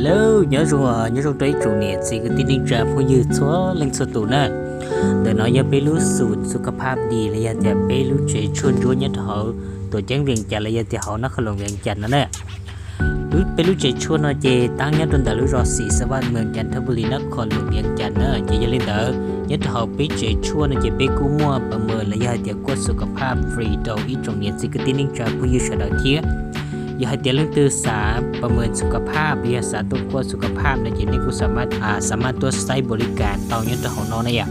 Hello, nyob zoo, nyob zoo rau ib tsoom niam txiv kwv tij neej tsa phooj ywg txhua leej txhua tus na. Ntawm no yog peb lub xum xu ka phaj di los yog tias peb lub tsev tshuaj ntsuab nyob rau hauv tuam ceeb Vias Cas los yog tias hauv nab qhov luam Vias Cas no na. Peb lub tsev tshuaj no ces tab nyob rau ntawm lub zos xim xav vaj mees Cas Thab Pus Lis nab qhov luam Vias Cas na. Ces yog li ntawd nyob rau hauv peb tsev tshuaj no ces peb kuj muaj pas mees los yog hais tias kuaj xu ka phaj free rau ib tsoom niam txiv kwv tij neej tsa phooj ywg sawv daws thiab. Yog hais tias leej twg xav pas mees xu ka phaj los yog xav tuaj kuaj xu ka phaj no ces nej kuj xav maj tuaj saib npaum li cas tau nyob rau hauv no na yom.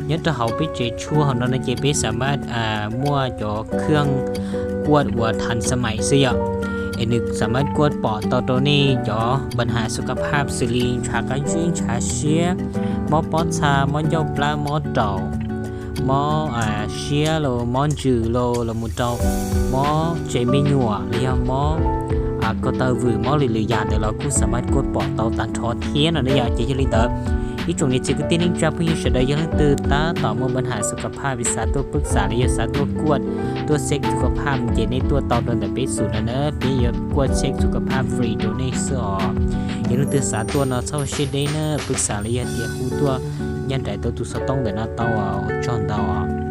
Nyob rau hauv peb tsev tshuaj hauv no no ces peb xav maj muaj cov khwj kuaj uas thas xa mais xwb yom, es nws xav maj kuaj pom tau rau nej cov npa has xu ka phaj xws li ntshav qab zib ntshav siab, mob pob txha, mob ncauj plab, mob raum, mob siab los mob ntsws los los mus rau mob tsev me nyuam los yog mob ko taw vwm, mob lwm lwm yam ntawd los kuj xav maj kuaj pom tau tag nrho thiab no na yom. Ces yog li ntawd ib tsoom niam txiv kwv tij neej tsa phooj ywg sawv daws yog leej twg tab tom muaj npa has xu ka phaj, xav tuaj pwb xam los yog xav tuaj kuaj tuaj xeb xu ka phaj ces nej tuaj tau rau ntawm peb xum no na, peb yuav kuaj xeb xu ka phaj free rau nej xwb os. Yog leej twg xav tuaj no txhob ua siab deb na, pwb xam los yog tias hu tuaj ncaj nraim tau tus xov tooj ntawm no tau, ua tsaug ntau.